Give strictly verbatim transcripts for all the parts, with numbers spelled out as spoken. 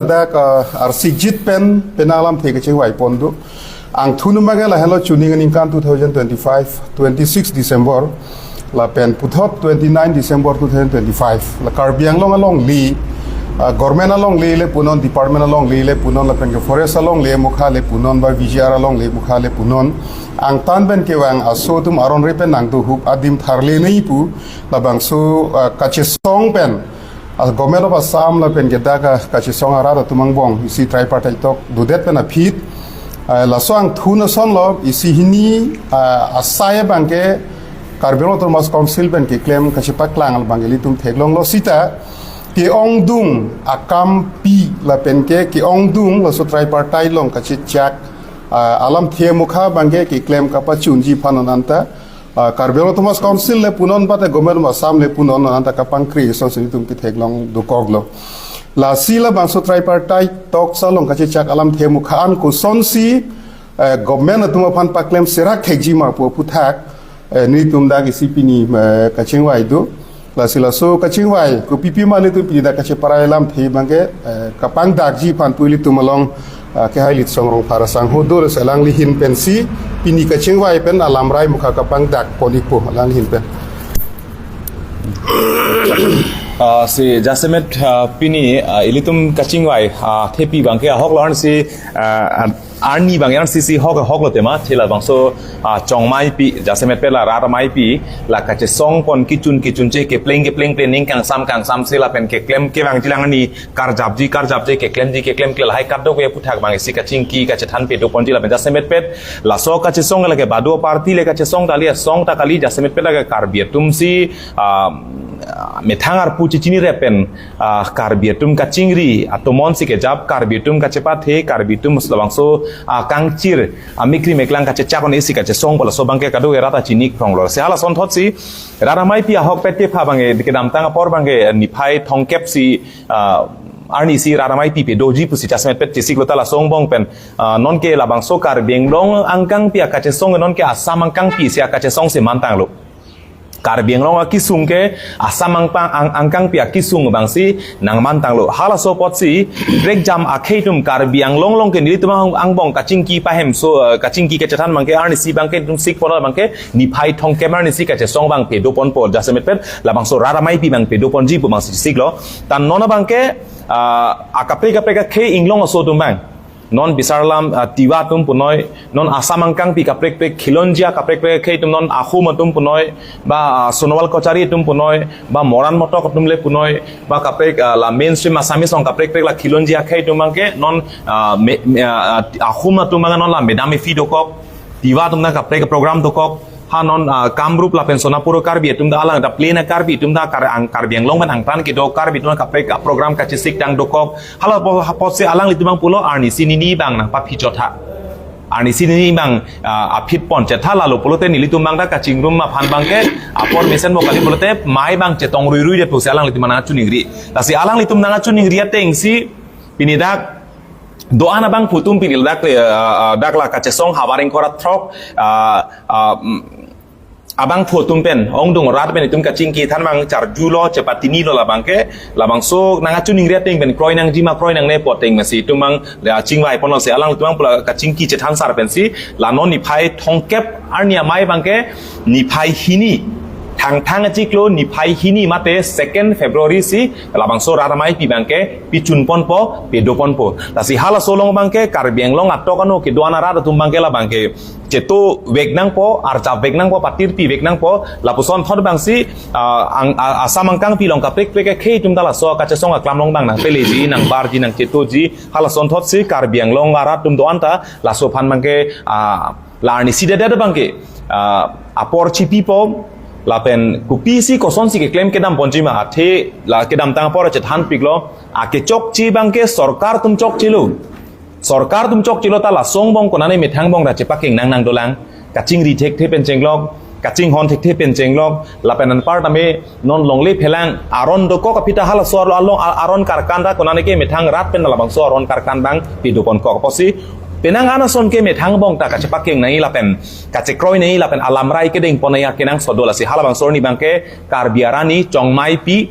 dak, ah, arsikjit pen penang alamthe kachingvai pon do. Angthunum abangke lahelo chuning aningkan two thousand twenty-five, twenty-six December, lapen puthot twenty-nine December two thousand twenty-five. La Karbi Anglong alongle, ah, government alongle le punon, department alongle le punon, lapen ke forest alongle mukha le punon, ba V G R alongle mukha le punon. Angtan pen kevang aso atum aron re pen nangduhup adim tharle nai pu, labangso, ah, kachesong pen, ah, Government of Assam lapen ke dak, ah, kachesong arat atum angbong isi tripartite talk dodet pen aphi, ah, laso angthun asonlo isi hini, ah, asai abangke Karbi Anglong Autonomous Council pen keklem kachepaklang abangke ilitum theklonglo sita, ke-ongdung akampi lapen ke ke-ongdung laso tripartite along kachechak, ah, alamthe mukha abangke keklem kapachunji aphan non anta, ah, Karbi Anglong Autonomous Council le punon, bate Government of Assam le punon, non anta kapangkri asonsi ilitum ketheklong dokoklo. Lasi labangso tripartite talks along kachechak alamthe mukha an kosonsi, eh, government atum aphan paklem serak thekji ma pu aphuthak, eh, nelitum dak isi pini, eh, kachingvai do. Lasi laso kachingvai kopipi ma nelitum pini dak kacheparai alamthe abangke, eh, kapangdakji aphan pu ilitum along, ah, kehai Litsong Rongphar asangho do, lasi alangli ahin pensi pini kachingvai pen alamrai mukha kapangdak pon-ikpo, alangli ahin pen. Ah, si jasemet, ah, pini, ah, ilitum kachingvai, ah, thepi abangke ahok lo arnisi, ah, arni abang arnisi si hok, hoklo tema, thela bangso, ah, chongmaipi, jasemet pen la rat amaipi, la kachesong pon kichun kichunche, kepleng kepleng, pleng ning kangsam kangsam si lapen keklem kevangji lang arni karjapji karjapche, keklemji keklemkle, lahai kadokave aphuthak abang isi kachingki kachethan pado ponji lapen jasemet pen laso kachesong lake badu party le kachesong kali, asong ta kali, jasemet pen lake Karbi atum si, ah, methang arpu chechini re pen, ah, Karbi atum kachingri atomon si kejap, Karbi atum kachepathe, Karbi atum labangso, ah, kangchir, ah, mikri meklang kachechak un isi kachesong pu laso abangke kadokave rat ta chini kronglo. Si halason thotsi rat amaipi ahokpet kepha abangke kedamtang apor abangke niphai thomkep si, ah, arnisi rat amaipi padoji pusi jasemet pen chesiklo ta laso angbong pen, ah, nonke labangso Karbi Anglong angkangpi akachesong nonke Assam angkangpi si akachesong si mantanglo. Karbi Anglong akesung ke Assam angpang ang, angkangpi akesung abangsi nangmantanglo. Halaso apotsi prekjam akhei atum Karbi Anglong along ke nelitum ang, angbong kachingki pahemso, eh, kachingki kachethan abangke arnisi abangke itum sik pon abangke niphai thomkep arnisi kachesong abang pado ponpo, jasemet pen labangso rat amaipi abang pado ponji pu abangsi siklo. Tan non abangke, ah, akaprek kaprek akhei inglong aso atum abang, non Bisar Lam, ah, Tiwa atum punoi, non Assam angkangpi kaprek kaprek khilonjia kaprek kaprek akhei atum, non Ahom atum punoi, ba, ah, Sonowal Kachari atum punoi, ba Moran Motok atum le punoi, ba kaprek, ah, la mainstream Assamese along kaprek kaprek la khilonjia akhei atum abangke non, ah, me, me, ah, ah, Ahom atum abang non la Madam Ifi dokok, Tiwa atum ta kaprek program dokok, ha non, ah, Kamrup lapen Sonapur Karbi atum ta alang ta plain a Karbi atum ta Kar, ang Karbi Anglong pen angtan kedo Karbi atum ta kaprek, ah, program kachesik tang dokok. Hala po, ha apotsi alanglitum abang pulo arnisi nini abang nangpaphi chotha. Arnisi nini abang, ah, aphi pon chetha, lalo pulote nelitum abang ta kachingrum aphan abangke apor mesen mo kali pulote mai abang chetong ruirui det pusi alanglitum nangchiningri. Lasi alanglitum nangchiningri atengsi pini dak do-an abangphu atum pini dak, eh, eh, dak la kachesong havar ingkoi ra throk, ah, ah, mm, abangphu atum pen, ongdung rat pen itum kachingki than abang charjulo, chepatinilo labangke, labangso nangchiningri ateng pen kroi nangji ma kroi nangne pu ateng pensi itum abang, ya, chingvai ponlo si alanglitum abang pu la kachingki chethan sar pensi, la non niphai thomkep arni amei abangke, niphai hini. Thangthang achiklo niphai hini mate second February si labangso rat ameipi abangke pichun ponpo, pado ponpo. Lasi halaso along abangke Karbi Anglong atok ano kedo-an arat atum abangke labangke cheto vek nangpo, arjap vek nangpo, patirpi vek nangpo, lapuson thot abangsi, ah, ang, ah, Assam angkangpi along kaprek kaprek akhei atum ta laso kachesong aklam along abang nangpeleji, nangbarji, nangchetoji, halason thotsi Karbi Anglong arat atum do-an ta laso aphan abangke, ah, la arnisi dedet abangke, ah, apor chipipo, lapen kopisi kosonsi keklem kedam ponji ma athe la kedamtang apor chethanpiklo, akechokche abangke sorkar atum chokchelo. Sorkar atum chokchelo ta laso angbong konane methang angbong ra chepakeng nang nang dolang. Kachingri thekthe pen chenglok, kachinghon thekthe pen chenglok, lapen anparta me non longle phelang aron dokok aphi ta halaso arlo along a-, aron karkan ta konane ke methang rat pen labangso aron karkan abang pado ponkok apotsi penang an ason ke methang angbong ta kachepakeng nangji lapen kachekroi nangji lapen alamrai kedeng pon nangji akenangsot do. Lasi halabangso arni abangke Karbi arani chongmaipi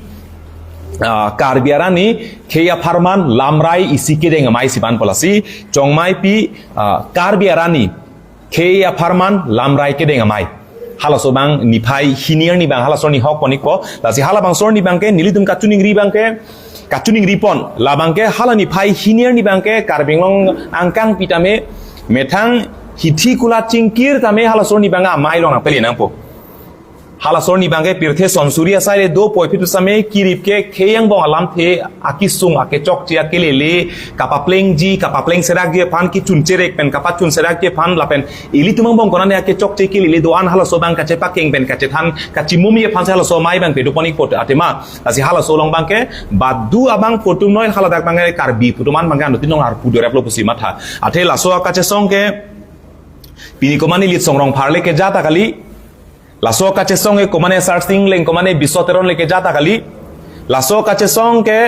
ah, Karbi arni khei apharman lamrai isi kedeng amei si vanpo. Lasi chongmaipi, ah, Karbi arni khei apharman lamrai kedeng amei. Halaso abang niphai hini arni abang halaso arni hokpon-ikpo. Lasi halabangso arni abangke nelitum kachiningri abangke, kachiningri pon. Labangke hala niphai hini arni abangke Karbi Anglong angkangpi tame methang hithi kula chingkir tame halaso arni abang amei along nangpele nangpo. Halaso arni abangke pirthe sonsuri asai le do puvoiphit same kirip ke khei angbong alamthe akesung akechokche akelele kapaplengji kapapleng serakji aphan kechun cherek pen kapachun serakji aphan lapen ilitum angbong konane akechokche kelele do-an halaso abang kachepakeng pen kachethan kachimumi aphan si halaso amei abang pedopon-ikpo athema. Lasi halaso along abangke badu abangphu atum noi haladak abangke Karbi pu atum an abangke anuttin along arpu doreplo pusi matha. Athe laso akachesong ke pini komane Litsong Rongphar le keja ta kali. Laso kachesong ke komane Sarsing Engleng komane Biso Teron le keja ta kali. Laso kachesong ke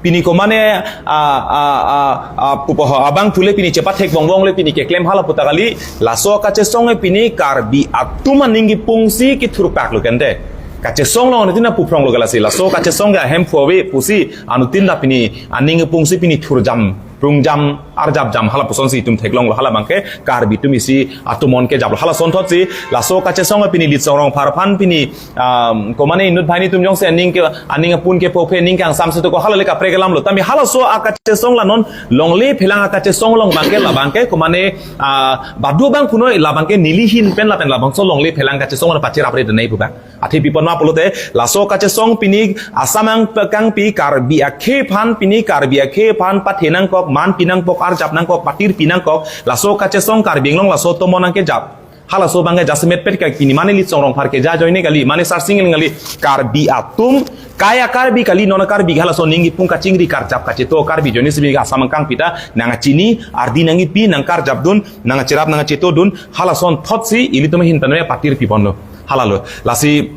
pini komane, a, a, a, a, pupo ho, abangphu le pini chepathek bongbong le pini keklem hala pu ta kali. Laso kachesong ke pini Karbi atum aning kepungsi kethurpak lo kente. Kachesong along anuttin apuphrong lo kalasi. Laso kachesong ke ahemphu ave pusi anuttin ta pini aning kepungsi pini thurjam prungjam arjapjam hala pusonsi itum theklonglo hala abangke Karbi atum isi atomon kejaplo. Halason thotsi laso kachesong pini Litsong Rongphar aphan pini, um, komane inut banghini atum jongsi aning ke aning apun kepho aphi aning kangsamsi toko hala le kaprek alamlo. Tame halaso akachesong la non longle phelang akachesong along abangke labangke komane, ah, badu abangphu noi labangke neli ahin pen lapen labangso longle phelang kachesong la pachirap re denai pu abang. Athe pi pon ma pulote laso kachesong pini Assam angkangpi Karbi akhei aphan pini Karbi akhei aphan pathe nangkok, man pi nangkok, arjap nangkok, patir pi nangkok, laso kachesong Karbi Anglong laso atomon nangkejap. Halaso abangke jasemet pet ka pini mane Litsong Rongphar keja ajoine kali, mane Sarsing Engleng kali, Karbi atum, kaya Karbi kali, non Karbi halaso aning kepung kachingri karjap kacheto Karbi ajoine si Assam angkangpi ta nangkachini, ardi nangkepi, nangkarjapdun, nangkachirap, nangkachetodun, halason thotsi ilitum ahin pen patir pipon lo. Halalo. Lasi,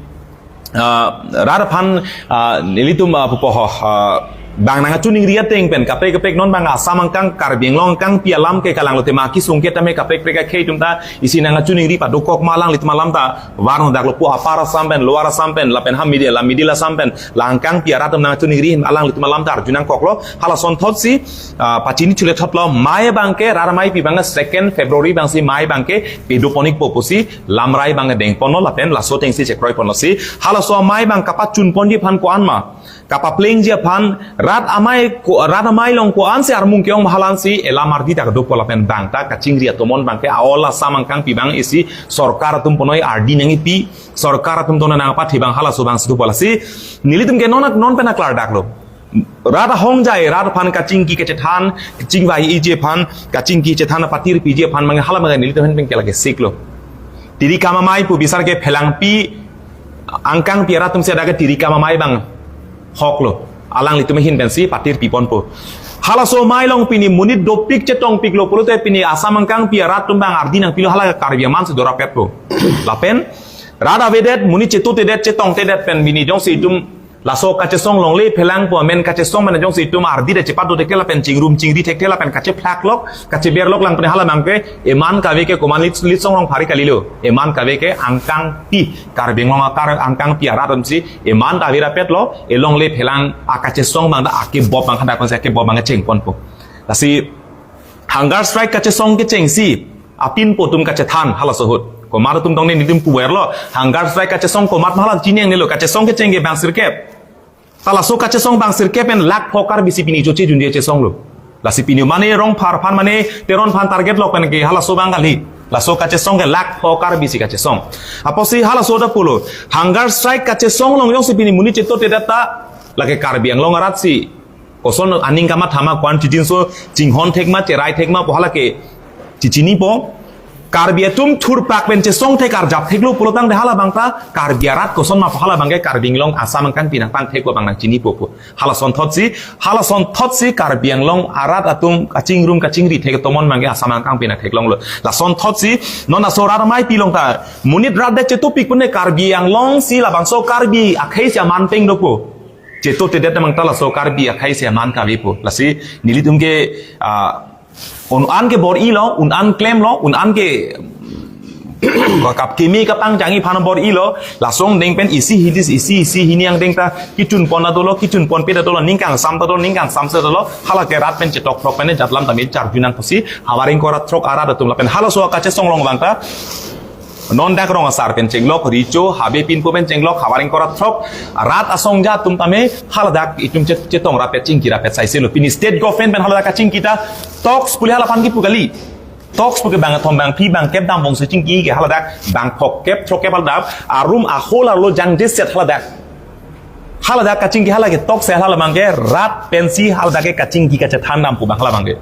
ah, rat aphan, ah, ilitum, ah, pupo ho, ah, bang nangkachiningri ateng pen kaprek kaprek non abang Assam angkang Karbi Anglong angkangpi alam ke kalanglo tema kesung ke tame kaprek kaprek akhei atum ta isi nangkachiningri padokok ma alanglitum alam ta varno daklo pu Upper Assam pen, Lower Assam pen, lapen ha middle, la middle Assam pen, la angkangpi arat atum nangchiningri alanglitum alam ta arju nangkoklo, halason thotsi, ah, pachini chule thotlo, amei abangke, rat ameipi abangke second February abangsi amei abangke pedopon-ikpo pusi, lamrai abangke dengponlo lapen laso atengsi chekroiponlo si, halaso amei abang kapachunponji aphan ko-an ma, kapaplengji aphan, rat amei ko, rat amei along ko-ansi armung ke-ong ma halansi elam ardi ta kedopo lapen bang ta kachingri atomon abangke a-ol Assam angkangpi abang isi sorkar atum punoi ardi nangkepi, sorkar atum tona nangpathe abang halaso abangsi dopo lasi, nelitum ke non non pen aklardaklo. Rat ahongjai, rat aphan kachingki kachethan, chingvaiji aphan, kachingki chethan patir piji aphan abangke hala abangke nelitum ahin pen ke lake siklo. Tiri kam amei pu bisar ke phelangpi angkangpi arat atumsi adake tiri kam amei abang hoklo. Alanglitum ahin pensi patir piponpo. Halaso amei along pini monit dopik chetongpiklo pulote pini Assam angkangpi arat atum abang ardi nangpilo hala Karbi amansi dorapetpo. Lapen rat avedet, monit chetotedet, chetongtedet pen pini jongsi itum laso kachesong longle phelang pu amen kachesong mane jongsi itum ardi ta chepadothekthe lapen chingrum chingri thekthe lapen kachephlaklok, kacheberlok lang pen hala abangke eman kave ke komat Lit, Litsong Rongphar kalilo. Eman kave ke angkangpi, Karbi Anglong akar angkangpi arat atumsi eman ta virapetlo, elongle phelang akachesong abang ta akebop abang hadak konsi akebop abang chengponpo. Lasi hunger strike kachesong kechengsi apinpo atum kachethan halaso ahut. Komat atum tong ne nelitum puverlo. Hunger strike kachesong komat ma hala chini ang nelo, kachesong kecheng ke bang sirkep. Ta laso kachesong bang sirkep pen lakh pho Karbi si pini choche junje chesonglo. Lasi pini mane Rongphar aphan mane Teron aphan target lok pen ke halaso abang kali. Laso kachesong ke lakh pho Karbi si kachesong. Apotsi halaso ta pulo. Hunger strike kachesong along jongsi pini monit chetotedet ta lake Karbi Anglong arat si koson aning kamatha ma, ko-an chijinso chinghon thek ma, cherai thek ma pu hala ke chichinipo. Karbi atum thurpak pen chesong thek arjap theklo pulotangte hala abang ta Karbi arat koson ma pu hala abangke Karbi Anglong Assam angkangpi nangpangthekpo abang nangchinipo pu. Halason thotsi, halason thotsi Karbi Anglong arat atum kachingrum kachingri thek atomon abangke Assam angkangpi nangtheklonglo. Lason thotsi non laso rat ameipi along ta monit rat det chetopik pune Karbi Anglong si labangso Karbi akhei si aman peng dopo. Chetotedet abang ta laso Karbi akhei si aman kavepo. Lasi nelitum ke, ah, un an ke bor-ilo, un an klemlo, un an ke, mm, Kap keme kapangchangji aphan bor-ilo, laso angdeng pen isi hini isi isi hini angdeng ta kechun pon ta dolo, kechun ponpe ta dolo, ning kangsam ta dolo, ning kangsam se dolo, hala ke rat pen chetok throk pen jatlam tame charju nang pusi, havar ingkoi ra throk arat atum lapen halaso kachesong along abang ta, non dak rong asar pen chenglok, Richo, Habe Pinpo pen chenglok, havar ingkoi ra throk, rat asong ja atum tame, haladak itum chet-, chetong rapet chingki rapet saiselo. Pini state government pen haladak kachingki ta, talks pule hala aphan kipu kali. Talks puke bang thom bang phli bang kep dambom si chingki ke haladak bang phok kep throk kep haladak arum ahol arlo jangjeset haladak. Haladak kachingki hala ke talks hala abang ke rat pensi haladak ke kachingki kachethan dam pu abang hala abang ke.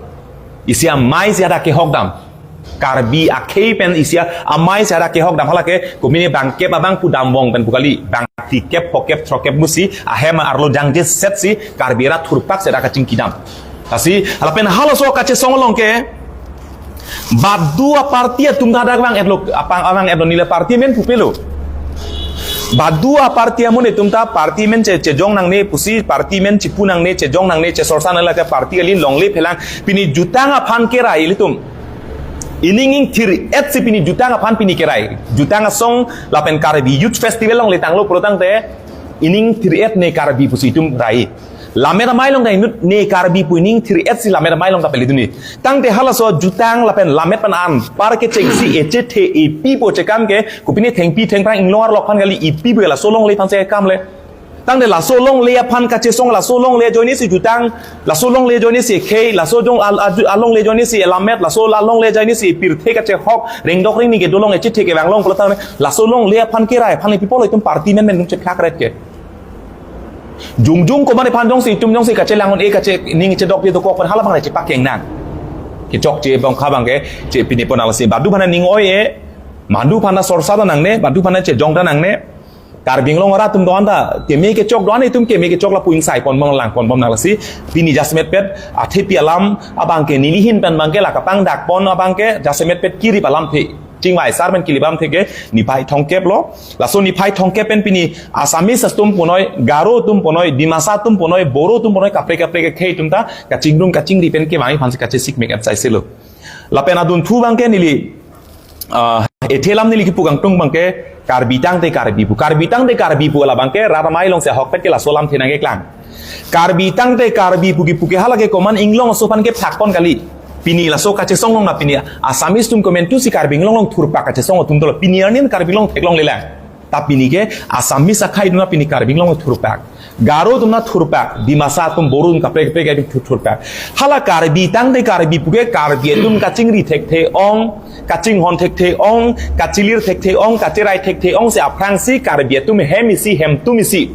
Isi amei si hadak kehok dam. Karbi akhei pen isi amei si hadak kehok dam hala ke komine bang kep abang pu dambom pen pu kali. Bang phli kep phok kep throk kep musi ahem arlo jangjeset si Karbi rat thurpak si hadak kachingki dam. Lasi, lapen halaso kachesong along ke, badu aparty atum ta hadak vang-etlo, apang vang-etlo neli party amen pupelo. Badu aparty amonit atum ta party amen che, chejong nangne pusi, party amen chipu nangne, chejong nangne, chesorsa nangne lake party kali longle phelang, pini jutang aphan kerai ilitum. Ining ingthir-et si pini jutang aphan pini kerai. Jutang asong lapen Karbi Youth Festival along letanglo pulotangte, ining ingthir-et ne Karbi pusi itum rai. Lammet amei along ta inut ne Karbi pu ining ingthir-et si lammet amei along ta peli dunji. Tangte halaso jutang lapen lammet pen anpar kechengsi echethe epi po chekam ke kopine thengpi thengphrang inglong arlok aphan kali, epi po laso longle aphan si kam le. Tangte laso longle aphan kachesong, laso longle ajoine si jutang, laso longle ajoine si khei, laso jong al-, aju-, alongle ajoine si lammet, laso la longle ajoine si pirthe kachehok, rengdok rengni kedo along echethe kevang along pulotangte, laso longle aphan kerai aphan le pi apotlo itum party amen amen itum cheplak ret ke. Jongjong komane aphan jongsi itum jongsi kachelang un-e kachening chedok di dokok pen hala abang le chepakeng nang. Kechokche abang kha abang ke, che pini pon alasi badu aphan ning oi-e, badu aphan sorsa ta nangne, badu aphan chejong ta nangne. Karbi Anglong arat atum do-an ta, keme kechok do-an itum keme kechok lapu ingsai ponbom lang ponbom nang lasi. Pini jasemet pet, athepi alam abang ke neli ahin pen abang ke la kapangdak pon abang ke, jasemet pet kirip alamthe. Chingvai sar pen kili bamthe ke, niphai thomkep lo. Laso niphai thomkep pen pini Assamese atum punoi, Garo atum punoi, Dimasa atum punoi, Boro atum punoi, kaprek kaprek akhei atum ta, kachingrum kachingri pen kevangji aphan si kachesik mek et saiselo. Lapen adunthu abang ke neli, ah, ethe alam neli kipu kangtung abang ke, Karbi tangte Karbi pu. Karbi tangte Karbi pu la abang ke, rat amei along si ahokpet ke laso alamthe nangkeklang. Karbi tangte Karbi pu kipu ke hala ke komat inglong aso aphan kephlak pon kali. Pini laso kachesong along na pini Assamese atum komantu si Karbi Anglong along thurpak kachesong atum dolo. Pini arni Karbi Anglong theklonglelang. Ta pini ke Assamese akhei atum na pini Karbi Anglong along thurpak. Garo atum na thurpak, Dimasa atum, Boro atum kaprek kaprek atum thur-, thurpak. Hala Karbi tangte Karbi pu ke Karbi atum kachingri thekthe ong, kachinghon thekthe ong, kachilir thekthe ong, kacherai thekthe ong si aphrangsi Karbi atum hem isi hemtum isi.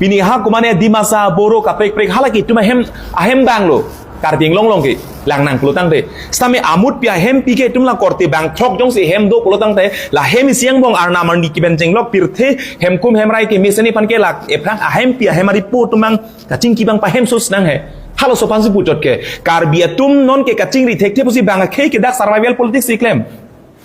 Pini ha komane Dimasa, Boro kaprek kaprek hala ke itum ahem, ahem abang lo. Karbi Anglong along ke lang nang pulotangte. Sitame amut pi ahempi ke itum la korte bang throk jongsi hem do pulotangte, la hem isi angbong arnam arni kiben chenglok pirthe hemkum hemrai kemesen aphan ke la ephrang ahempi ahem ari pu atum abang kachingki abang pahem sus nang he. Halaso aphan si puchot ke. Karbi atum non ke kachingri thekthe pusi bang akhei ke dak survival politics si klem.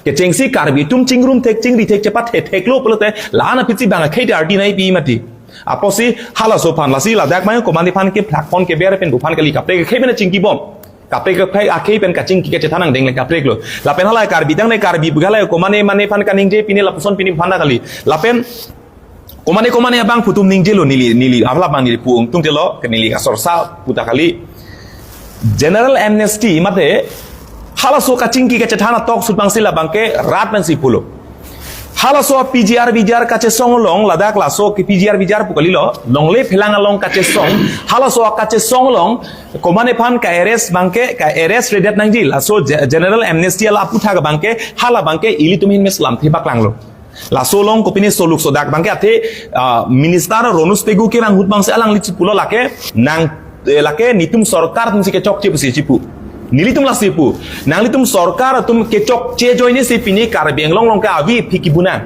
Kechengsi Karbi atum chingrum thek chingri thek chepathe theklo pulote la-an aphi si bang akhei ta ardi nangpi mati. Apotsi halaso aphan lasi ladak mai komane aphan kephlak pon keber pen buphan kali kaprek akhei pen chingkibom. Kaprek akhei, akhei pen kachingki kachethan angdeng le kaprek lo. Lapen hala Karbi tangte Karbi pu hala komane mane aphan kaningje pini lapuson pini aphan ta kali. Lapen komane komane abang pu atum ningjelo neli, neli, apala abang neli pu ongtung jelo, ke neli kasorsa pu ta kali. General amnesty mate halaso kachingki kachethan atalk sut abang si la abang ke rat pen si pulo. Halaso P G R V G R kachesong along ladak laso ke P G R V G R pu kalilo, longle phelang along kachesong, halaso kachesong along komane aphan ka-arrest abang ke, ka-arrest redet nangji, laso ge-, general amnesty ala aputhak abang ke, hala abang ke ilitum ahin mes lamthe paklanglo. Laso along kopine soluk sodak abang ke athe, ah, Minister Ronus Pegu kevang ahut abang si alangli chipulo lake nang, eh, lake netum sorkar atum si kechokche pusi chipu. Nelitum lasi pu. Nanglitum sorkar atum kechokche ajoine si pini Karbi Anglong along ke avi aphi kibu nang.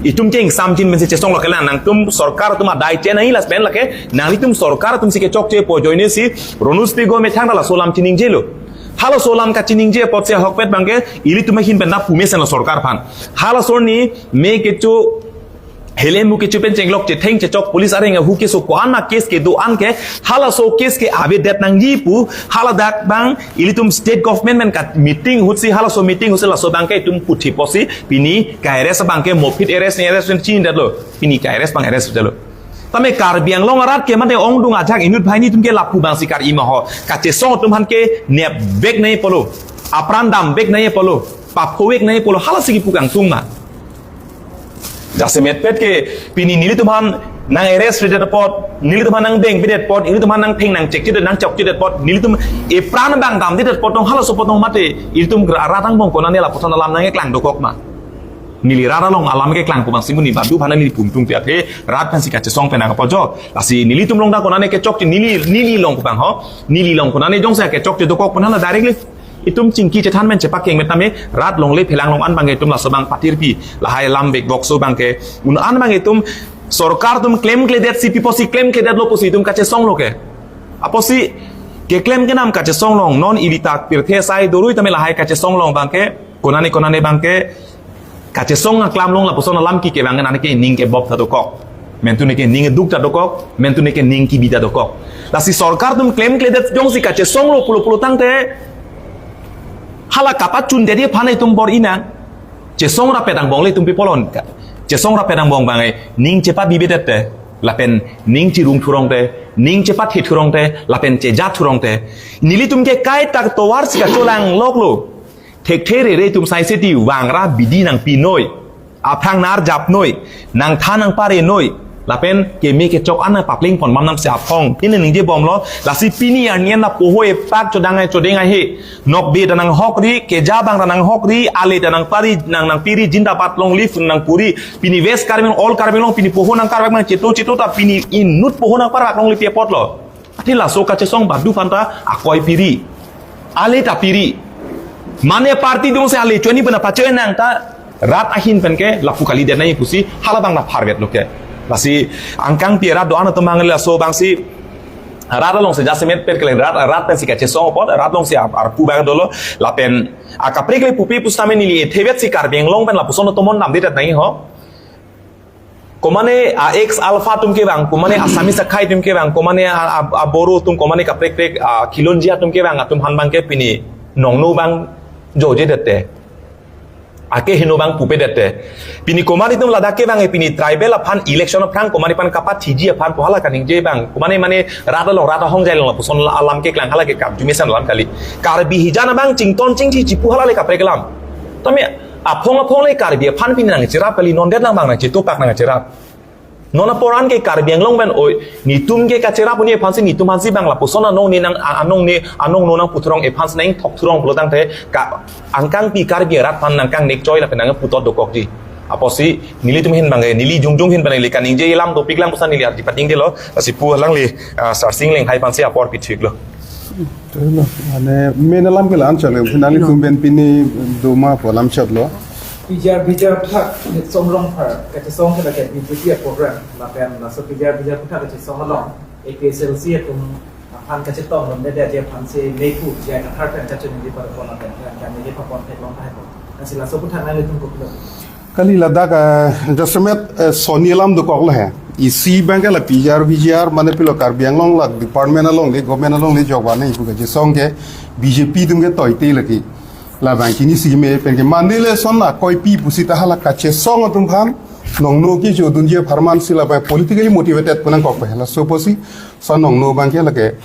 Itum cheng samjin pensi chesonglo kelang nangtum sorkar atum adai che nangji lapen lake nanglitum sorkar atum si kechokche pu ajoine si Ronus Pegu amethang ta laso alam chiningjelo. Halaso alam kachiningje apotsi ahokpet abang ke ilitum ahin pen ta pu mesenlo sorkar aphan. Halaso arni me kecho Hele muke chupen chenglok chetheng chechok police areng ahu keso ko-an ma case kedo-an ke, halaso case ke avedet nangji pu, haladak abang ilitum state government men kat meeting ahutsi, halaso meeting ahutsi laso abang ke itum puthi pusi pini ka-arrest abang ke mopit arrest ne arrest ne chinidetlo, pini ka-arrest abang arrest detlo. Tame Karbi Anglong arat ke mate ongdung ajak inut banghini atum ke lapu abangsi kar-i ma ho. Kachesong atum aphan ke nepvek nangji pulo, apran damvek nangji pulo, paphovek nangji pulo, halasi kipu kangtung ma. Jasemetpet ke pini nelitum aphan nang-arrest-redet apot, nelitum aphan nangdengpidet apot, nelitum aphan nangtheng nangchekchedet nangchokchedet apot, nelitum epran abang damdedet apot tong, halaso apot tong mate ilitum rat angbong konane lapuson alam nangkeklang dokok ma. Neli rat along alam keklang pu abangsi monit badu aphan neli pumtung pi athe rat aphansi kachesong pen nangkapajok. Lasi nelitum along ta konane kechokche, neli, neli along pu abang ho, neli along konane jongsi kechokche dokok pu nang la directly itum chingki chethan men chepakeng met tame rat longle phelang along an abang ke itum laso abang patirpi, lahai alam vekvokso abang ke un an abang ke itum sorkar atum klemkledetsi pi pusi klemkledetlo pusi itum kachesonglo ke. Apotsi keklem kenam kachesong along non ili ta pirthe asai dorui tame lahai kachesong along abang ke konane konane abang ke kachesong aklam along lapuson alam kike abang ke nane ke ning kebop ta dokok. Mentu ne ke ning duk ta dokok, mentu ne ke ning kibi ta dokok. Lasi sorkar atum klemkledet jongsi kachesonglo pulo pulo tangte hala kapachundet aphan itum bor-i nang. Chesong rapet angbong le itum pi pulo ka. Chesong rapet angbong abang ke ning chepabibedet te, lapen ning chirung thurong te, ning chepathe thurong te, lapen cheja thurong te. Nelitum ke kaita tovarsi kacholangloklo. Thekthe rere atum saiseti vangra bidi nangpinoi, aphrang nar japnoi, nangthan nangparenoi, lapen keme kechok an nangpapleng pon bam namsi aphong. Pini ningjebomlo, lasi pini arni an lapu ho epak chodang ai chodeng ai he. Nokbe ta nanghokri, keja abang ta nanghokri, ale ta nangpari, nang nangpiri, jindabad long live nangpuri. Pini West Karbi Anglong, all Karbi Anglong, pini poho nangkarvak nangcheto cheto ta pini inut poho nangparvak longle pi apotlo. Athe laso kachesong badu aphan ta akoi piri. Ale ta piri. Mane party dungsi ale choni pena pachoi nang ta rat ahin pen ke lapu kalidet nangji pusi hala abang ta pharvetlo ke. Lasi angkang pi rat do-an atum abang laso abangsi rat alongsi jasemetpet kele rat, rat pensi kachesong apot, rat alongsi ap-, arpu abang dolo, lapen akaprek le pupe pusitame neli ethevetsi Karbi Anglong pen lapuson atum mon damdedet nangji ho. Komane a ex Alpha atum kevang, komane Assamese akhai atum kevang, komane a, a, a Boro atum, komane kaprek prek a Khilonjia atum kevang, atum aphan abang ke pini nongno abang jojedet te. Ake heno abang pupedet te. Pini komane atum ladak kevang e pini tribal aphan election aphrang komane aphan kapathiji aphan pu hala kaningje abang. Komane mane rat along rat ahongjai along lapuson alam keklang hala ke kam jumesen alam kali. Karbi hijan abang chington chingthi chipu hala le kaprek alam. Tame aphong aphong le Karbi aphan pini nangcherap kali, nondet lang abang nangchetopak nangcherap. Non apor an ke Karbi Anglong pen oi, netum ke kacherap un-e aphansi, netum aphansi abang lapuson anong ne nang, a-, anong ne, anong no nangputhurong aphansi nangthokthurong pulo tangte ka angkang pi Karbi rat aphan nangkangnek choi lapen nangputot dokokji. Apotsi nelitum ahin abang ke, neli jongjong ahin abang neli kaningje alam dopik lang pusi neli ardi patingdelo, lasi pu alangli, ah, Sarsing Lenghai aphansi apor pithiklo. Mane main alam ke la-an chot le, nanglitum pen pini doma pu alam chotlo. P G R, P G R athak, Somrong Phar, kachesong ke lake B J P a-program, lapen laso P G R, P G R athak kachesong along, A P H L C atum aphan kachetong lom dede aphansi, Mei Ku, J I Kathar pen kachetong di pada pon lapen, kan ini papon theklong tahai pon. Lasi laso athak nanglitum kopilo? Kali ladak, eh, jasemet, eh, soni alam dokoklo he. Isi abang ke la P G R, V G R, mane pilo Karbi Anglong la department along le, government along le jok vane ipu kachesong ke B J P atum ke toite lake. Labang kini si me pen ke mane le son la koipi pusita hala kachesong atum aphan nongno kejodunji apharman si labang politically motivated pu nangkok pen laso pusi son nongno abang ke lake,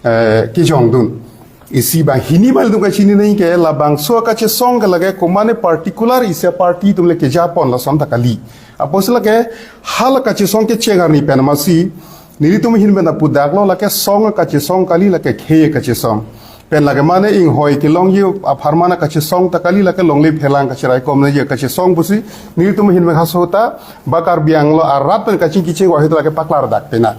eh, kejongdun. Isi abang hini abang ilitum kachini nangji ke labangso kachesong ke lake komane particular isi a-party atum le kejapon lason ta kali. Apotsi lake hala kachesong kecheng arni pen amatsi nelitum ahin pen apudaklo lake song kachesong kali, lake khei kachesong. Pen lake mane inghoi kelongji apharman kachesong ta kali, lake longle phelang kacheraikom nangji kachesong pusi nelitum ahin pen haso ta ba Karbi Anglong arat pen kachingki chingvai ahut lake paklardak pena.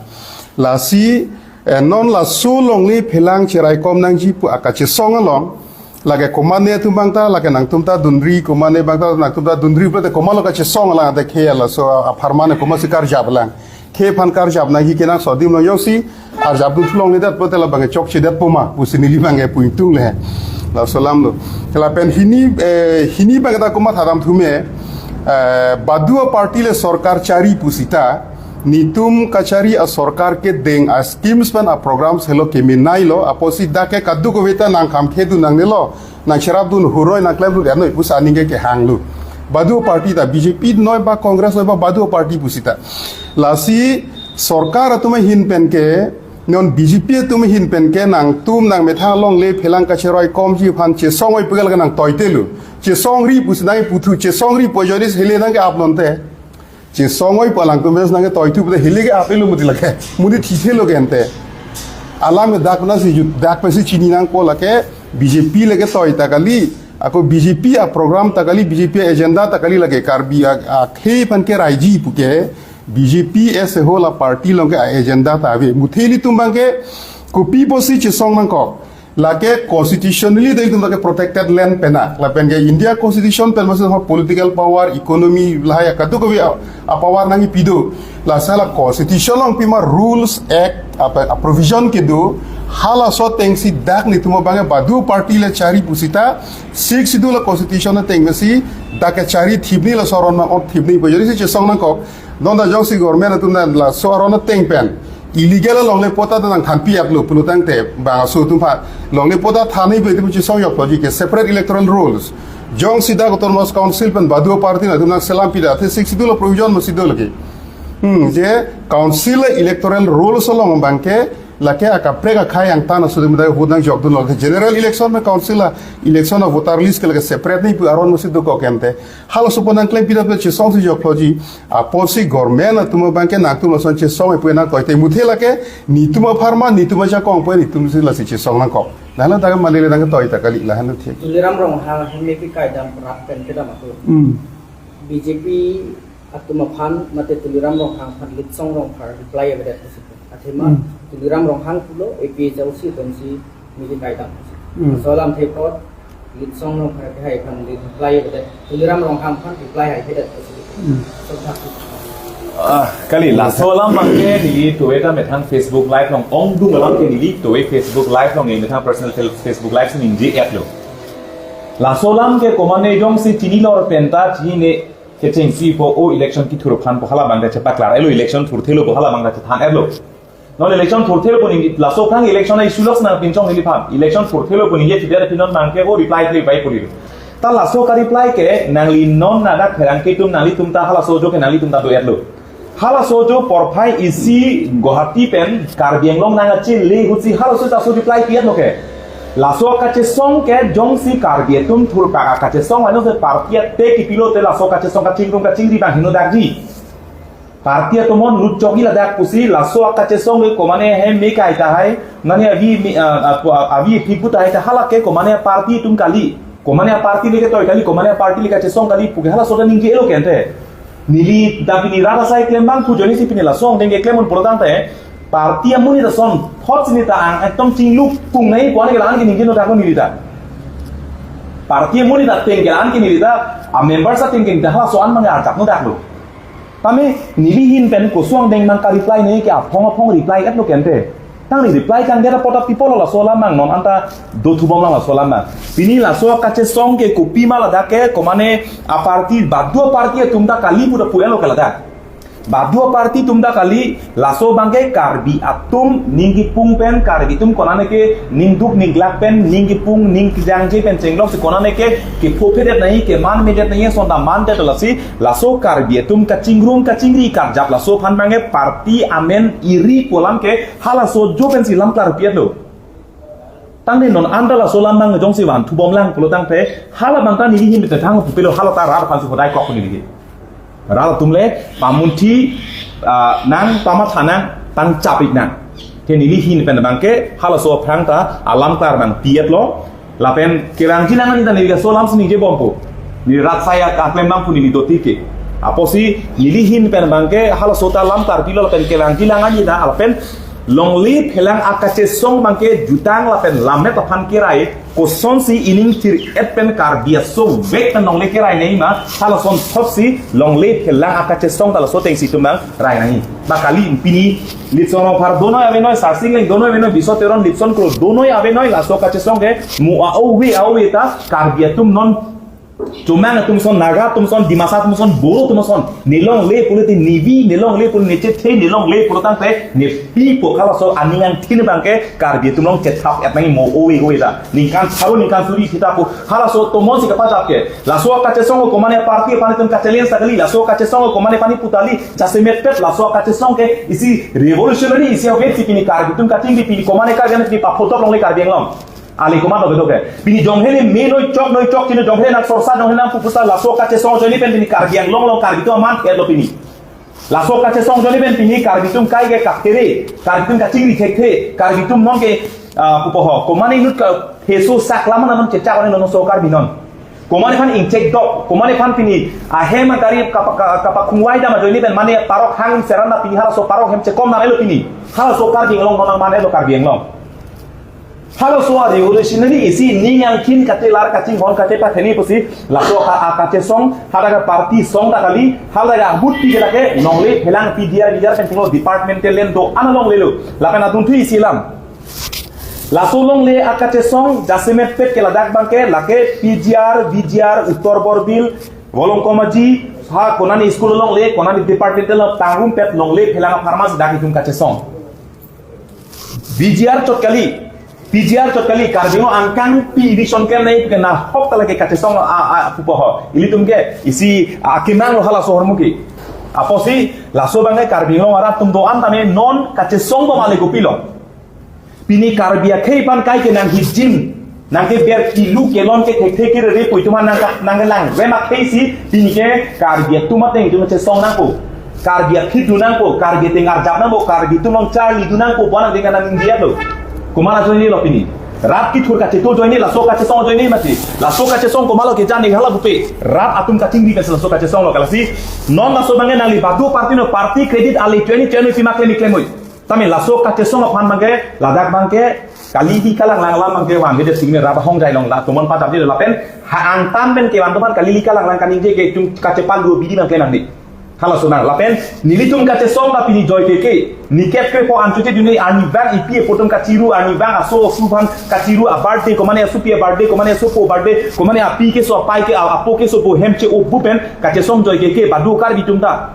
Lasi, eh, non laso longle phelang cheraikom nangji pu akachesong along lake komane atum abang ta, lake nangtum ta dunri, komane abang ta nangtum ta dunri pulote komatlo kachesong alang ate khei laso apharman komatsi karjap lang. Khei aphan karjap nangji kenangsot adim along jongsi arjap dun thulongledet pulote labang chokchedet po ma pusi neli abang pu ingtung le. Laso alamlo. Lapen hini, eh, hini abang ta komat haram thume. Eh, badu a party le sorkar chari pusita, netum kachari a sorkar kedeng a schemes pen a programs helo kemenailo, apotsi dak ke kadokave ta nangkhamkhedun nangnelo, nangcherapdun huroi nangklemdun ernoi pusi aning ke kehanglo. Badu a party ta B J P noi ba Congress noi ba badu a party pusita. Lasi sorkar atum ahin pen ke, non B J P atum ahin pen ke nangtum nangmethang alongle phelang kacheroi komji aphan chesong oi pu ke lake nangtoitelo. Chesongri pusi nangputhu, chesongri pu ajoine si hile nangke-ap nonte. Chesong oi pu alangtum pen si nangketoithu pute hile ke-ap-elo mati lake. Muni thithelo ke ante. Alam ke dak pensi jut, dak pensi chini nangpo lake B J P le ketoi ta kali. Ako B J P a program ta kali, B J P a agenda ta kali lake Karbi a, akhei aphan keraiji pu ke. B J P as a whole a party along ke a agenda ta ave. Muthe ilitum abang ke kopi pusi chesong nangkok. Lake constitutionally do ilitum lake protected land pena. Lapen ke India Constitution pen masuk ho political power, economy, lahai kadokave a, a power nangkipi do. Lasi la constitution along pima rules, act, apa, a provision kedo. Halaso atengsi dak netum abang ke badu party le chari pusita. Sixth Schedule a constitution ateng si dak ke chari thipni laso aron ma-ot thipni pu ajoine si chesong nangkok. Non ta jongsi government atum ta laso aron ateng pen illegal alongle patta ta nangthanpi-etlo pulo tangte bangso atum aphan longle patta thanpi pu chesong yok puji ke separate electoral rolls. Jongsi dak autonomous council pen badu party atum nangselam pida the Sixth Schedule a provision masi do lake. Hmm, je council electoral rolls along abang ke lake akaprek akhei angtan aso atum ta vote nangjokdunlo. General election pen council a election a voter list ke lake separate ni pu aron masi dokok ante. Halaso apot nangklem pida pu chesongsi jokloji. Apotsi government atum abang ke nangtum lason chesong oi pu nangtoite muthe lake netum apharman, netum ajakong pu netum si lasi chesong nangkok. Lahenlo dak mali le nangtoita kali lahenlo thik. Tuliram Ronghang hemi ke kaidam rap pen kedam ako. Hmm. B J P atum aphan mate Tuliram Ronghang aphan Litsong Rongphar reply avedet pusi. Athema Hmm. Tuliram Ronghang pulo A P H L C atum si mili kaidam pusi. Hmm. Laso alamthe apot Litsong Rongphar ke hai aphan reply avedet. Tuliram Ronghang aphan reply haihedet pusi. Hmm. So, thak. Ah, kali, laso alam abang ke neli tuve ta methang Facebook Live along ongdung alam ke neli tuve Facebook Live along, eh, methang personal fel-, Facebook Live si ningje-etlo. Laso alam ke komane jongsi chinilor penta chini kechengsi pu o election kethur aphan pu hala abang ta chepaklar-etlo, election thurthelo pu hala abang ta chethan-etlo. Non election thurthelo pu ningje, laso aphrang election a-issue lok si nangpinchong neliphan. Election thurthelo pu ningje thither aphi non abang ke o reply kle pai puri. Ta laso ka-reply ke nangli non ladak pherangke atum nanglitum ta halaso ajo ke nanglitum ta do-etlo. Halaso ajo porphai isi Guwahati pen Karbi Anglong nangkachele ahutsi halaso ta so reply pi-etlo ke. Laso kachesong ke jongsi Karbi atum thurpak kachesong ano se party ate kipilote laso kachesong kachingrum kachingri abang heno dakji. Party atum non lutchok-i ladak pusi laso kachesong ke komane hemi kai tahai, mane avi mi, ah, ah, avi phikbu tahai ta hala ke komane party atum kali. Komane party le ketoi kali, komane party le kachesong kali pu ke halaso ta ningje-etlo ke ante. Neli ta pini rat asai klem abang pu ajoine si pini laso angdeng ke klem un pulo tangte party amonit ason thot si neta ang ekdom chingluk pung nai pu an ke la-an ke ningje-etlo ta ko neli ta. Party amonit ateng ke la-an ke neli ta, a members ateng ke neli ta halaso an abang arjap-no daklo. Tame neli ahin pen koson angdeng abang ka-reply nai ke aphong aphong reply-etlo ke ante. Tangte reply kangdet apot ta pi pulo laso alam abang non anta dothubom lang laso alam abang. Pini laso kachesong ke kopima ladak ke komane a-party badu a-party atum ta kali pu ta pu-etlo ke ladak. Badu a-party atum ta kali laso abang ke Karbi atum ning kipung pen Karbi atum konane ke ning duk ning glak pen ning kipung ning kejangje pen chenglok si konane ke kephopedet nai kemanmedet nai ason ta mandet lasi laso Karbi atum kachingrum kachingri karjap laso aphan abang ke party amen iri pu alam ke halaso ajo pensi lam klar pi-etlo. Tangte non anta laso alam abang jongsi vanthubom lang pulo tangte hala abang ta neli ahin methang pupelo hala ta rat aphan si hodai kok neli ke. Rat atum le pamunthi, ah, nang pamatha nang tang chap-ik nang. Ke neli ahin pen abang ke halaso aphrang ta alam klar abang pi-etlo. Lapen kevangji lang ani ta neli laso alam si ningjebompo. Neli rat asai aklem abang pu neli doti ke. Apotsi neli ahin pen abang ke halaso ta lam klar pilo lapen kevangji lang ani ta lapen longle phelang akachesong abang ke jutang lapen lammet aphan kerai kosonsi ining thir-et pen Karbi aso vek pen longle kerai nai ma halason thotsi longle phelang akachesong ta laso atengsi itum abang rai nai. Ba kali pini Litsong Rongphar donoi avenoi, Sarsing Engleng donoi avenoi, Biso Teron, Lipson Kro donoi avenoi, laso kachesong ke mu a-ove a-ove ta Karbi atum non Chomang atum ason, Naga atum ason, Dimasa atum ason, Bodo atum ason, ne longle pulote nevi, ne longle pulote nechethe, ne longle pulotangte nepipo, halaso aning angthin abangke Karbi atum along chethap-et nangji mo ove ove ta. Ningkan pharo ningkan suri thita pu halaso tomon si kapajap ke. Laso kachesong komane party aphan itum kachallenge ta kali, laso kachesong komane pani pu ta kali, jasemet pet laso kachesong ke isi revolutionary isi avet si pini Karbi atum kachingri, pini komane Karbi ane pini paphotok longle Karbi Anglong. Ali komat lo bedo ke. Pini jonghele me noi chok noi chok chini jonghele nang sorsa jonghele nang pupusa laso kachesong ajoine pen pini Karbi Anglong along Karbi atum aman et lo pini. Laso kachesong ajoine pen pini Karbi atum kai ke katere, Karbi atum kachingri thekthe, Karbi atum non ke, ah, pupo ho. Komane inut ka heso sak laman anon chechak anon non so Karbi non. Komane aphan ingchek dok, komane aphan pini ahem agari kapa-, ka-, kapakhungvai dam ajoine pen mane parok hang seran na pini halaso parok hem chekom nang elo pini. Halaso Karbi Anglong non nang man elo Karbi Anglong. Halaso a revolutionary isi ning angthin kate lar kachinghon kate patheni pusi laso a, a kachesong hadak a party song ta kali, hadak a ahut pi ke lake longle phelang P G R V G R pen tinglo departmental land do-an along lelo. Lapen adunthu isi alam. Laso longle a kachesong jasemet pet ke ladak abangke lake P G R V G R Uttor Borbil, Volongkom Aji, ha konani school longle, konani departmental lo tangrum pet longle phelang apharman si dak itum kachesong. V G R chot kali, P G R chot kali, Karbi Anglong angkang pi edition ke nai ke nahok ta lake kachesong a, a, pupo ho. Ilitum ke isi a, akemang lo halaso ahormu ke. Apotsi laso abangke Karbi Anglong arat atum do-an tame non kachesong bom ale kopilo. Pini Karbi akhei aphan kai ke nang hijin, nang ke ber kilu kelon ke thekthe kerere pu itum aphan nang ka, nang kelang. Rem akhei si pini ke Karbi atum ateng itum chesong nangpo. Karbi akhei do nangpo, Karbi ateng arjap nangpo, Karbi atum along charli do nangpo, bonang dengan nang India lo. Komat ajoine lo pini. Rat kethur kacheto ajoine, laso kachesong ajoine mati. Laso kachesong komat lo kejan ni hala bupe. Rat atum kachingri pen laso kachesong lo kalasi. Non laso abangke nangli badu party no party credit ali twenty twenty si maklem iklem oi. Tame laso kachesong aphan abangke, ladak abangke, kali di kalang lang alam abangke, wan bede singme raba hong jai long la, tomon pajap di lapen, ha angtan pen ke wan tomon kali di kalang lang kaningje ke tum kachepal dua bidi abangke nang di. Halaso nang, lapen, nelitum kachesong la pini joi ke ke, ni kep ke po anchute duni arnivang ipi epo atum kachiru, arnivang aso asu aphan kachiru, a birthday, komane asopi a birthday, komane asopo birthday, komane api ke so apai ke, a, apo ke so po hem che-o bu pen, kachesong joi ke ke, badu Karbi atum ta.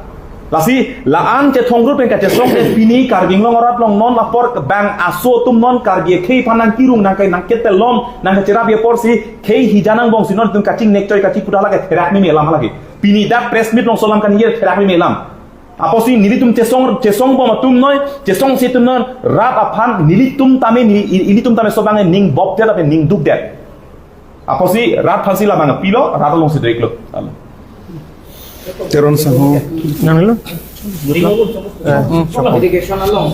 Lasi, la-an chethong rut pen kachesong de pini Karbi Anglong arat along non apor bang aso atum non Karbi akhei aphan nang kirung nang kai nang ketelon nang kacherap apor si khei hija nang bong si non atum kachingnek choi kachipudala ke therak meme alam lagi. Pini dak press meet along so alam kaningje therak meme alam. Apotsi nelitum chesong chesong bom atum noi, chesongse atum non, rat aphan nelitum tame neli, ilitum tame so abang ning bop det ape ning duk det. Apotsi rat aphansi labang pilo, rat alongsi do-iklo. Teron sangho. Nang lo? Eh, hmm, sangho. Irrigation along,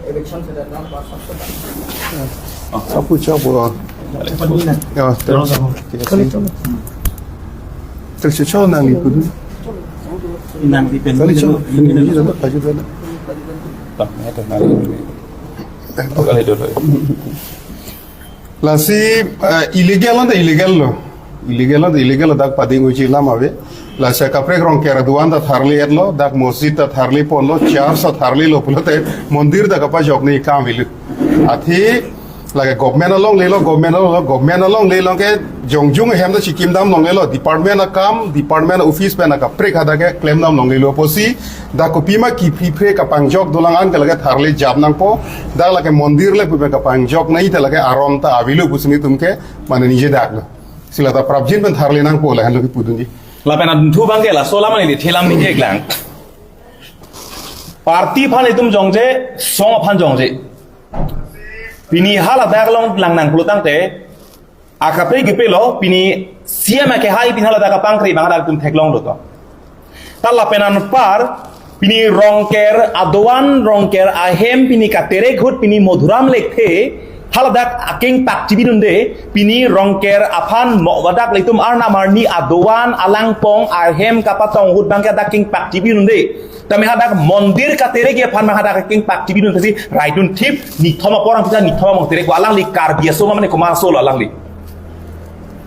election se datang pas. Apu chok bo. Ya, teron sangho. Terus chok nangli kudu. Nangli pen. Kali chok. Ini, ini, ini, baju dulu. Tak, ini tuh, nangli. Kali dulu. Lasi, eh, illegal anta illegal lo. Illegal anta illegal lo, dak pading uji lam ave. Lasi kaprek Rongker aduan ta tharli-et lo, dak masjid ta tharli ponlo, church ta tharlilo pulote mondir ta kapajokne kam avelo. Athe lake government along lelo, government along, government along lelo ke jongjung ahem ta chikim dam longlelo, department akam, department office pen kaprek hadak ke klem dam longlelo apotsi dak kopima kiphri phre kapangjok dolang an ke lake tharli jap nangpo, dak lake mondir le pupe kapangjok nai te lake aron ta avelo pusi nelitum ke mane ningje dak lo. Si la ta prapjin pen tharli nangpo lahenlo kipudunji. Lapen adunthu abangke laso alam neli thelam ningje iklang. Party aphan itum jongje, song aphan jongje. Pini haladak along lang nang pulotangte, akaprek kepelo, pini C M akehai pini haladak kapangkri abang hadak itum theklong doto. Ta lapen anpar, pini Rongker aduan, Rongker ahem, pini katerek ahut, pini Madhuram Lekthe, haladak akeng pak chibidunde, pini Rongker aphan mo hadak ilitum arnam arni aduan, alangpong, ahem kapatong ahut abangke hadak akeng pak chibidunde. Tame hadak mondir katerek aphan ma hadak akeng pak chibidun pusi raidun thip, nithom apor ang kita nithom among terek alangli Karbi aso ma mane komat aso lo alangli.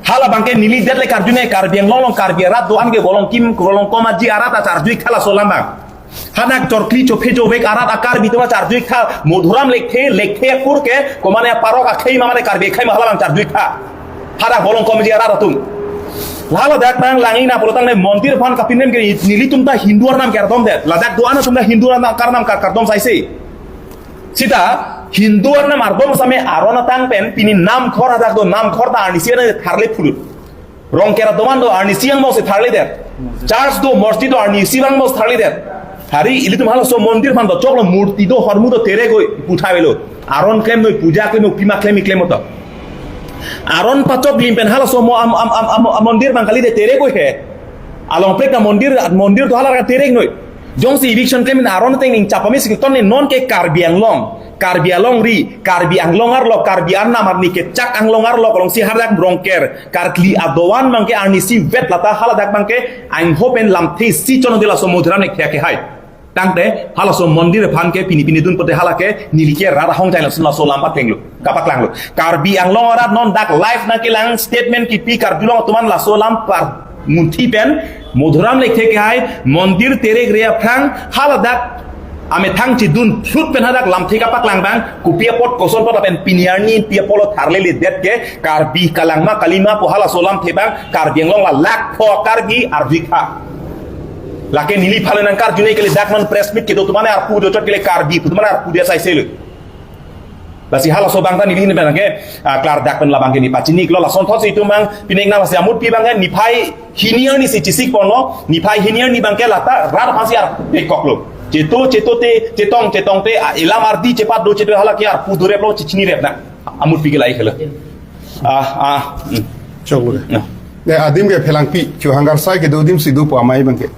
Hala abangke neli det le karjune Karbi Anglong along Karbi arat do-an ke Volongkom, Volongkom Aji arat ta charjuik hala so alam abang. Hadak chorkli chophe chovek arat a Karbi atum charjuik tha, Madhuram Lekthe, Lekthe akur ke, komane parok akhei ma mane Karbi akhei ma hala abang charjuik tha. Hadak Volongkom Aji arat atum. Lahadak nang langina pulo tangte mondir aphan kapinem ke nelitum ta Hindu arnam kardom det. Ladak do-an atum ta Hindu arnam karnam kar kardom saise. Sita Hindu arnam ardom same aron atang pen pini Namkhor hadak do, Namkhor ta arnisi an tharle phulot. Rongker adoman do arnisi angbong si tharledet. Church do, mosque do, arnisi angbong si tharledet. Hari ilitum halaso mondir aphan do choklo, murti do, hormu do, terek oi, pu tha avelo. Aron klemnoi, puja klemnoi, pima klem, klem oto. Aron pachok lim pen halaso mo am, am, am, am, am mondir abang kalidet, terek oi he. Along prek na mondir, mondir do hala ra tereknoi. Jongsi eviction klem pen aron ateng ning chapame si ton ne non ke Karbi Anglong, Karbi alongri, Karbi Anglong arlo, Karbi arnam arni kechak Anglong arlo, alongsi hadak Rongker, karkli adovan abangke arnisi vet lata haladak abangke angho pen lamthe si chonodela so Madhuram Lekthe akehai. Tangte halaso mondir aphan ke pini pini dun pote hala ke neli ke rat ahong jai lason laso lam pathenglo, kapaklanglo. Karbi Anglong arat non dak live nangkelang, statement kipi Karbi Anglong atum an laso lam parmunthi pen Madhuram Lekthe akehai mondir terek re aphrang haladak amethang chedun phlut pen hadak lamthe kapaklang abang, kopi apot koson apot lapen pini arni pi apotlo tharleledet ke Karbi kalang ma kali ma pu halaso lamthe abang Karbi Anglong la lakh pho Karbi arjikha. Lake neli phale nangkarjune kele dak non press meet kedo atum an arpu do chot kele Karbi pu atum an arpu dia saiselo. Lasi halaso abang ta neli ne abangke, ah, klardak pen labangke neli pachiniklo, lasonthotsi itum abang pining nang lasi amutpi abangke niphai hini arni si chesik ponlo, niphai hini arni abangke lata rat aphansi arpekoklo. Cheto, cheto te, chetong, chetong te, ah, elam ardi chepat do cheto hala ke arpu dureplo, chechinirep na. Amutpi ke lahei helo. Ah, ah, hmm. Choklo. Nah. Ya, adim ke phelangpi, chu hangar sai kedo adim si do pu amei abangke.